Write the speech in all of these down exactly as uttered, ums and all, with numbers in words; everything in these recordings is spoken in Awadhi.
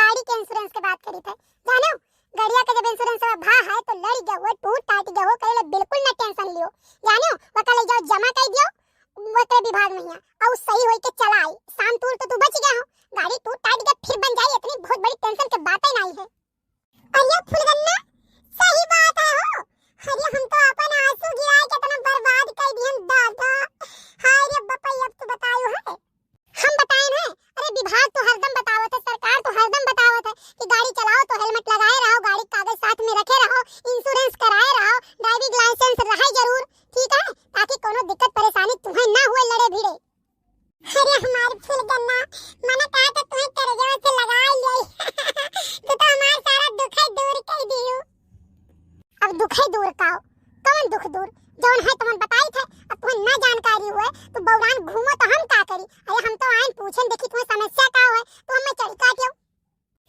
गाड़ी के insurance के बात करी थे, जानो? गड़िया के जब insurance भा है तो लड़ी गयो, वो टूट टाट गयो, वो कहे ले बिल्कुल ना tension लियो, जानो? वो कहे ले जाओ जमा कर दियो, वो के विभाग में है, और सही होई के चला आई। शाम तूर तो तू बच गया हो, गाड़ी टूट टाट गया फिर बन जाई, इतनी बहुत बड़ी tension के बात ही नहीं है। अरे फुलगन्ना, सही बात है हो। अरे हम तो अपन आंसू गिराए के इतना बर्बाद कर दिहन दादा। हाय रे बपई, अब तू बतायो है। हम बताए ना, अरे विभाग तो हरदम बतावत है, सरकार तो हरदम बतावत है कि गाड़ी चलाओ तो helmet लगाए रहो, गाड़ी के कागज साथ में रखे रहो, insurance कराए रहो, driving license रहे जरूर, ठीक है, ताकि कोनो दिक्कत परेशानी तुम्हें ना हुए लड़े भिड़े। अरे हमार फुलगन्ना, मने कहा तो तुम्हें करजवा से लगा ले। तू तो हमार सारा दुख ही दूर कर दियो। अब दुख ही दूर का हो? कौन दुख दूर? जौन है तुमन बताई थे, अब तुम्हें ना जानकारी हुए, तो बौरान घूमो तो हम का करी? अरे हम तो आइन पूछन देखी तुम्हें समस्या का हुए, तो हमें चढ़ी काटियो।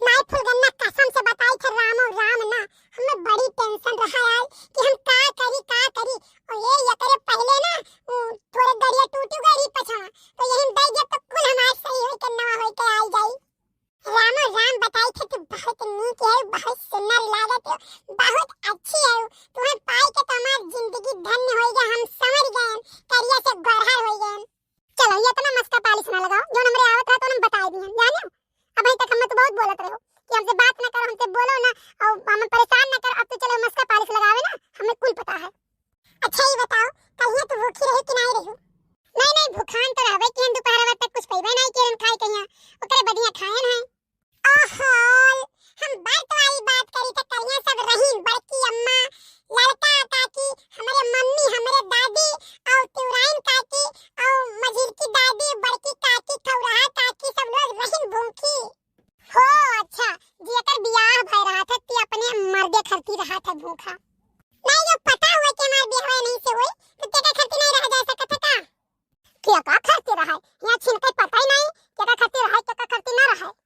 नाई फुलगन्ना कसम से बताई थे रामो राम ना, हमें बड़ी tension रहा यार कि हम का करी, का करी। और ये, ये करे पहले ना, उ, थोड़े गड़िया टूटी गई रही पछवा, तो यही दे दे तो कुल हमार सही होई के नवा होई के आई जाई। रामो राम बताई थे, तू बहुत नीक है, बहुत सुंदर लागत है, बहुत अच्छी है। तुम्हें पाई के तो हमार जिंदगी धन्य होई गया, हम समझ गए, करिया से गोरहर होई गए। चलो, ये इतना मस्का पालिश ना लगाओ, जो हमरे आवत रहा तो हम बताई दिए, जाने? अबहीं तक हमें तो बहुत बोलत रहो कि हमसे बात ना करो, हमसे बोलो ना, और हमें परेशान ना करो। अब तो चलो मस्का पालिश लगावे ना, हमें कुल पता है। अच्छा ये बताओ, कहिए तू भूखी रही कि नहीं रही? नहीं, नहीं, भूखान तो रहबे कि हम दोपहर तक कुछ पइबे नहीं किए खाए कहिया, ओकरे बदिया खाए हैं। ओहो, हम बर्त वाली बात करी त करिया सब रहीन, बड़की अम्मा, लड़का काकी, हमरे मम्मी, हमरे दादी, और तिउराइन काकी, और मझिलकी दादी, बड़की काकी, खौराहा काकी, सब लोग रहीन भूखी। हो अच्छा, जेकर बियाह भय रहा था, ते अपने मर्दे खरती रहा था भूखा। नहीं, जो पता हुआ कि हमार बियाह नहीं से होई, तो केका खरती नहीं रहा जा सकत है का? केका खरती रहा है? यहाँ छिनके पता ही नहीं, केका खरती रहा है, केका खरती ना रहा है।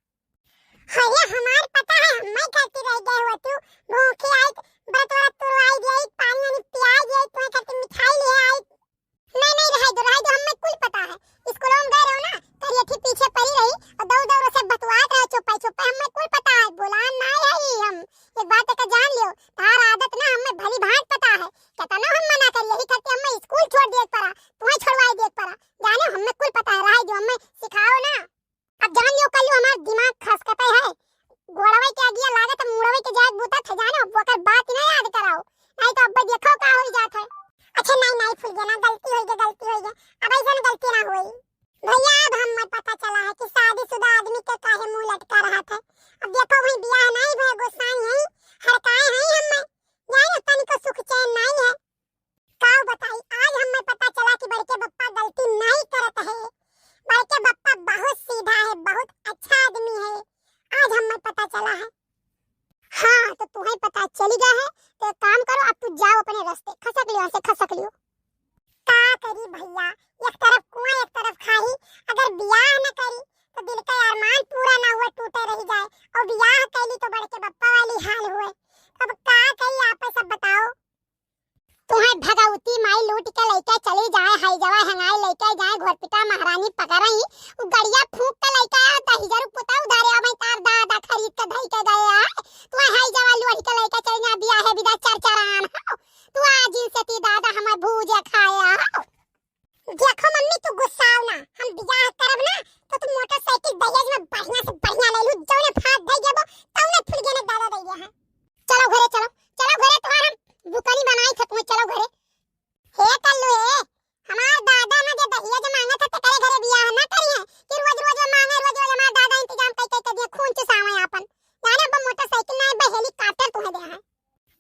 अरे हमार पता है, हम्मे खरती रह गए हुआ तू, भूखी आई, बरत वरत तुरवाई दिए, पानी वानी पियाई दिए, तुम्हें खरती मिठाई ले आई। नहीं, नहीं, रहे दो, रहे दो, हमें कुल पता है। स्कूलों में गए रहो ना, करियठी पीछे पड़ी रही और दौड़ दौड़ से बतुआत रहे, चुप्पे चुप्पे, हमें कुल पता है, बोलान ना है ही हम। एक बात का जान लियो, तार आदत ना हमें भली भांत पता है, कितना हम मना करी, यही करके हमें स्कूल छोड़ दिए पड़ा, तुम्हें छोड़वाई दिए पड़ा, जाने हमें कुल पता है, रहे दो, हमें सिखाओ ना। अब जान लियो, कल हमार दिमाग खसकते है, गोड़वे के अगिया लागत, मुड़वे के जात बूता थे जाने, अब ओकर बात ही ना याद कराओ, नहीं तो अब देखो का हो जात है। अच्छा नहीं, नहीं फुलगन्ना, गलती होई गई, गलती होई गई, अब ऐसा गलती ना होई। भैया अब हमें पता चला है कि शादीशुदा आदमी के काहे मुंह लटका रहा था। अब देखो वही बियाह नहीं भय, गुस्साई है, हड़काए हैं हमें, जाने तनिको सुख चैन नहीं है। का बताई, आज हमें पता चला कि बड़के बप्पा गलती नहीं करत है। बड़के बप्पा बहुत सीधा है, बहुत अच्छा आदमी है। आज हमें पता चला है। हाँ, तो तुम्हें पता चली गया है, तो एक काम करो, अब तू जाओ अपने रास्ते, खसक लियो, ऐसे खसक लियो। का करी भैया, एक तरफ कुआं, एक तरफ खाही, अगर बियाह न करी, तो दिल का अरमान पूरा ना हुआ, टूटे रह जाए, और बियाह कैली तो बड़के बप्पा वाली हाल हुए। अब का करी, आप सब बताओ। तुम्हें भगवती माई लूट के लइके चली जाए, हई जवा हंगाई लइके जाए, घोरपिटा महारानी पकड़ई, उ गड़िया फूंक के लइके आए, दहिजरू पुता उधारे अब तार दादा खरीद के धई के गए आए, तुम्हें हई जवा लूट के लइके चली जाए, बियाहे बिदा चरचरान हो, तू आज इनसे ती दादा हमें भूजे खाए हो। देखो मम्मी, तू गुस्साओ ना, हम बियाह करब ना, तो तू मोटरसाइकिल दहेज में बढ़िया से बढ़िया ले लू, जौने फाट दे देबो, तौने फुलगन्ना दादा दे दे हैं। चलो घरे, चलो, चलो घरे, तुम्हार हम बुकनी बनाई थे तुम्हें, चलो घरे। हे कल्लू हे, हमार दादा ना जे दहेज मांगत है, तेरे घरे बियाह ना करी है कि रोज रोज मांगे, रोज रोज हमार दादा इंतजाम कई कई के दिए, खून चुसावे आपन। जाने अब मोटरसाइकिल ना, अब हेलीकॉप्टर तुम्हें दे हैं।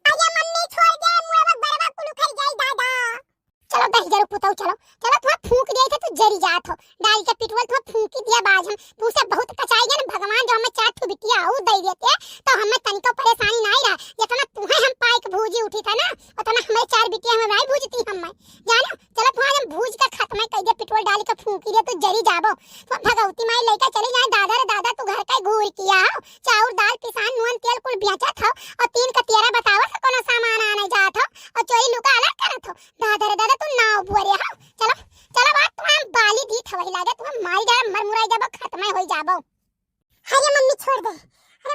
अरे मम्मी छोड़ दे, मुड़वा बरवा कुल उखड़ जाई दादा। चलो दहिजरू पुतऊ, चलो, चलो, थोड़ा फूंक दिया था, तू जरी जात हो, डाल के पिटवल थोड़ा फूंकी दिया बाज हम, तुमसे बहुत कचाई गया ना, भगवान जो हमें चार ठो बिटिया और दे देते, तो हमें तनिको परेशानी नहीं रहा, जितना तुम्हें हम पाई के भूजी उठी था ना, उतना हमें चार बिटिया हमें नहीं भूजती हमें, जानो, चलो, थोड़ा हम भूज के खत्म कर दे, पिटवल डाल के फूंकी दे, तू जरी जाबो, तो भगवती माई लेके चली जाए, दादा रे दादा, तू घर का ही घूर किया हो, चाउर, दाल, पिसान, नून, तेल कुल बेचत हो, और तीन का तेरा बतावा से कोनो सामान आने जात हो, और चोरी लुका अलग करत हो। दादा रे दादा, तू नाव बुअरे हो। चलो, चलो, बात तुम्हार बाली दी थवही लागे, तुम्हार मारी जाए, मर मुराई जाबो, खत्म होई जाबो। अरे मम्मी, छोड़ दे।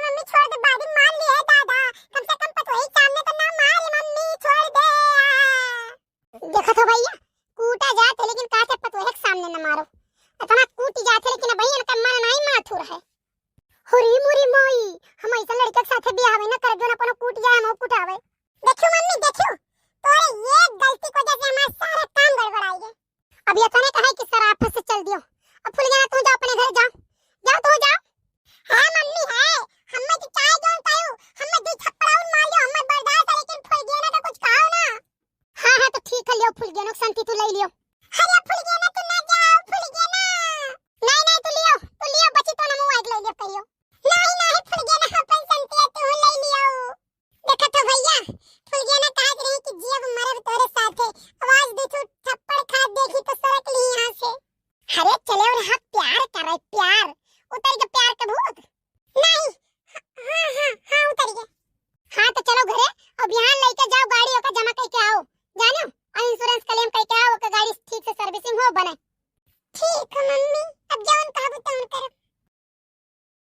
मम्मी छोड़ दे, बाजी मान ली है दादा, कम से कम पतोही के सामने तो ना मारे मम्मी, छोड़ दे। देखत हो भैया, कूटा जात है लेकिन कहत है पतोही के सामने न मारो। इतना कूट जात है लेकिन भैया इनका मन नहीं माथुर है। होरी मोरी माई, हम ऐसा लड़का के साथे बियाह ना करब जोन अपनो कूट जाए, हम कुटावे। देखियो मम्मी, देखियो, तोरे एक गलती की वजह से हमारा सारा काम गड़बड़ाई है। अब ये तने कहे कि सराफत से चल दियो। अब फुलगेना तू जा अपने घर जा, जा तू जा। हाँ मम्मी है, हमें तो चाहे जोन कहू, हमें दो थप्पड़ और मार लियो, हमें बर्दाश्त है लेकिन फुलगेना का कुछ कहो ना। हाँ हाँ तो ठीक है, लियो फुलगेनो के संती तू ले लियो। अरे फुलगेना तू ना जाओ फुलगेना। नहीं नहीं तू लियो, तू लियो बची तो ना मुँह आग ले लियो कहियो। नहीं नहीं फुलगेना